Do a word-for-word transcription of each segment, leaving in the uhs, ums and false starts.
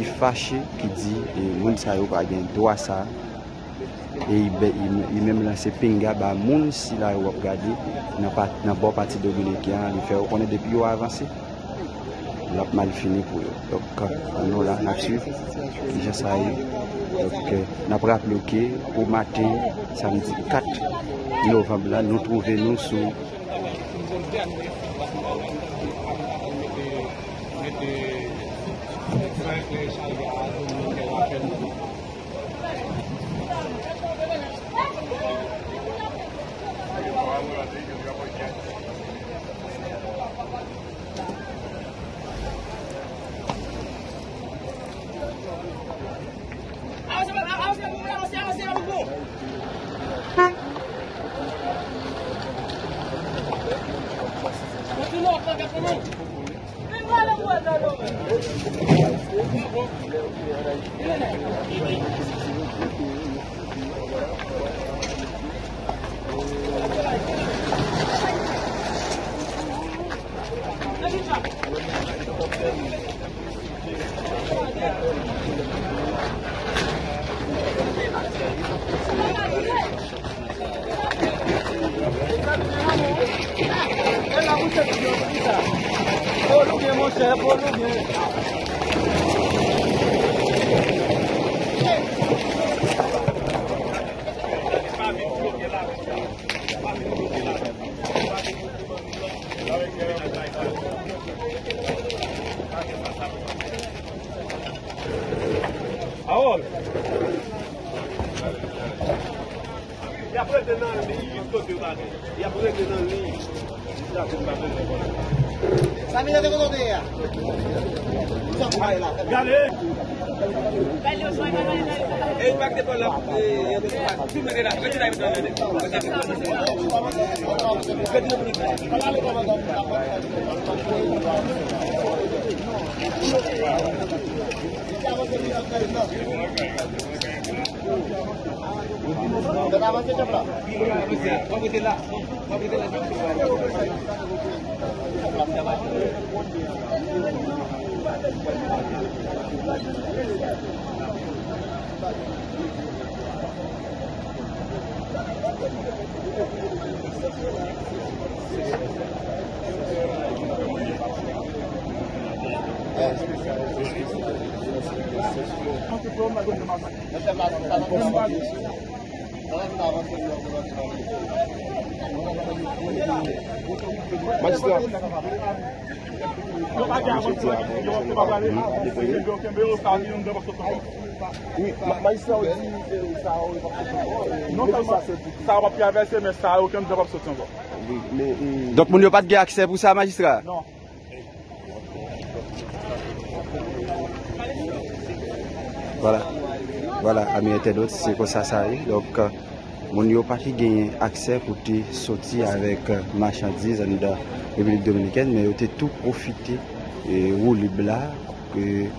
Li fache, ki di, e, moun sa yo pa gen dwa sa. E li, li, li menm lanse pinga ba moun sila yo w ap gade nan, pa, nan bò pati dominiken an. Li fè yo konnen depi yo avanse, l ap mal fini pou yo. Donk, nou la, n ap swiv kijan sa ye. Donk, n ap raple w ke pou maten samdi kat novanm la, nou twouve nou sou Harold! Y ap rete nan liy jis kote yo pa gen. Y ap rete nan liy jis la pou yo pa bezwen konnen. Sa militè kote w te ye a? Gade! E pa te pran la, e, e, tout mete la, rete la, rete la, rete la. Majistra. Yo pa gen avanse, yo pa prale, yo pa kenbe yo, sa yo, yo p ap soti ankò. Wi, ma-, majistra, ou di, e, sa yo, yo p ap soti ankò, e, non sèlman sa yo p ap travèse, men sa yo, okenn jan p ap soti ankò. Wi, men, e, donk, moun yo pa t gen aksè pou sa, majistra? Non. Vwala. Vwala, ami entènot, se konsa sa ye. Donk, moun yo pa t genyen aksè pou te soti avèk machandiz anndan Repiblik Dominikèn, men yo te tou pwofite, e, woulib la, e,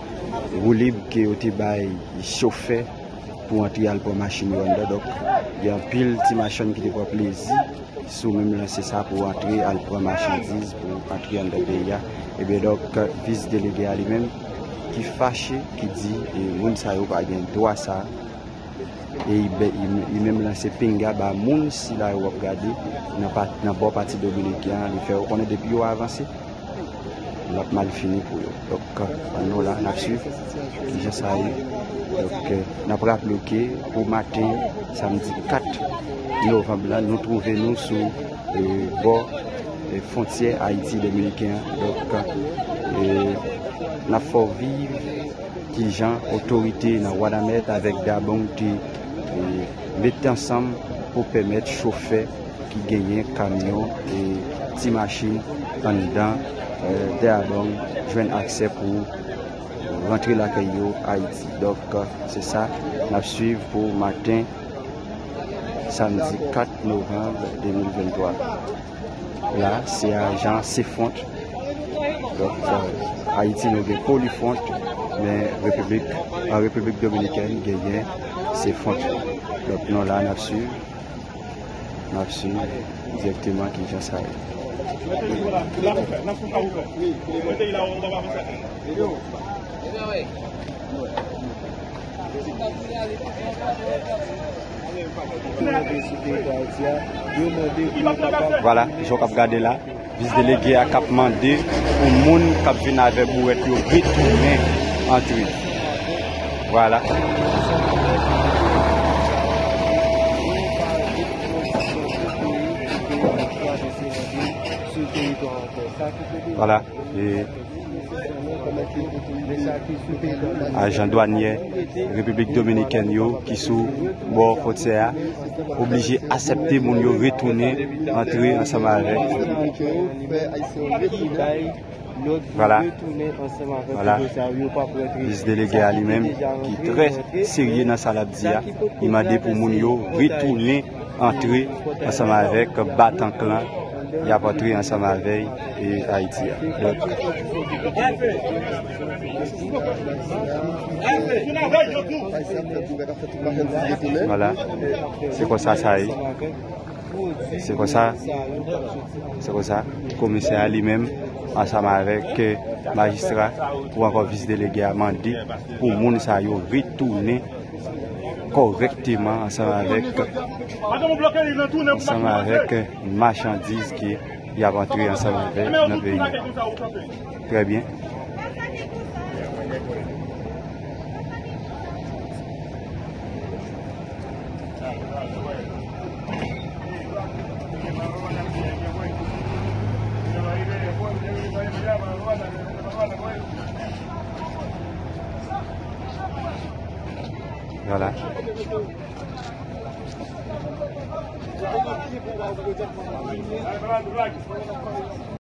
woulib ke yo te bay chofè pou antre al pran machin yo anndan. Donk, gen anpil ti machann ki te pran plezi sou menm lanse sa pou antre al pran machandiz, pou antre anndan peyi a. Ebyen, donk, vis delege a li menm ki fache, ki di, e, moun sa yo pa gen dwa sa. E li, li, li menm lanse pinga ba moun sila yo w ap gade nan pa, nan bò pati dominiken an. Li fè yo konnen depi yo avanse, l ap mal fini pou yo. Donk, nou la, n ap swiv kijan sa ye. Donk, n ap raple w ke pou maten samdi kat novanm la, nou twouve nou sou, e, bò, e, fwontyè Ayiti dominiken an. Donk, e, n ap fè w viv kijan otorite nan Wanament avèk Dabong te, e, mete ansanm pou pèmèt chofè ki genyen kamyon e ti machin anndan, e, Dabong jwenn aksè pou rantre lakay yo Ayiti. Donk, se sa n ap swiv pou maten samdi kat novanm de mil venntwa. La, se ajan Cefront. Donk, e, Ayiti, nou gen Polifront, men Repiblik, an Repiblik Dominikèn, genyen Cefront. Donk, nou la, n ap swiv, n ap swiv dirèkteman kijan sa ye. Vwala, jan w k ap gade la, vis delege a k ap mande pou moun k ap vin avèk bourèt yo retounen antre. Vwala. Vwala. E ajan dwanyè Repiblik Dominikèn yo ki sou bò fwontyè a oblije aksepte moun yo retounen antre ansanm avèk. Vwala. Vwala. Vis delege a li menm, ki trè serye nan sa l ap di a, li mande pou moun yo retounen antre ansanm avèk batanklan, y ap antre ansanm avèk, e, Ayiti a. Donk, vwala, se konsa sa ye. Se konsa, se konsa, komisè a li menm, ansanm avèk, e, majistra ou ankò vis delege a, mande pou moun sa yo retounen kòrèkteman ansanm avèk, ansanm avèk machandiz ke y ap antre ansanm avèk nan peyi a. Trè byen. Vwala.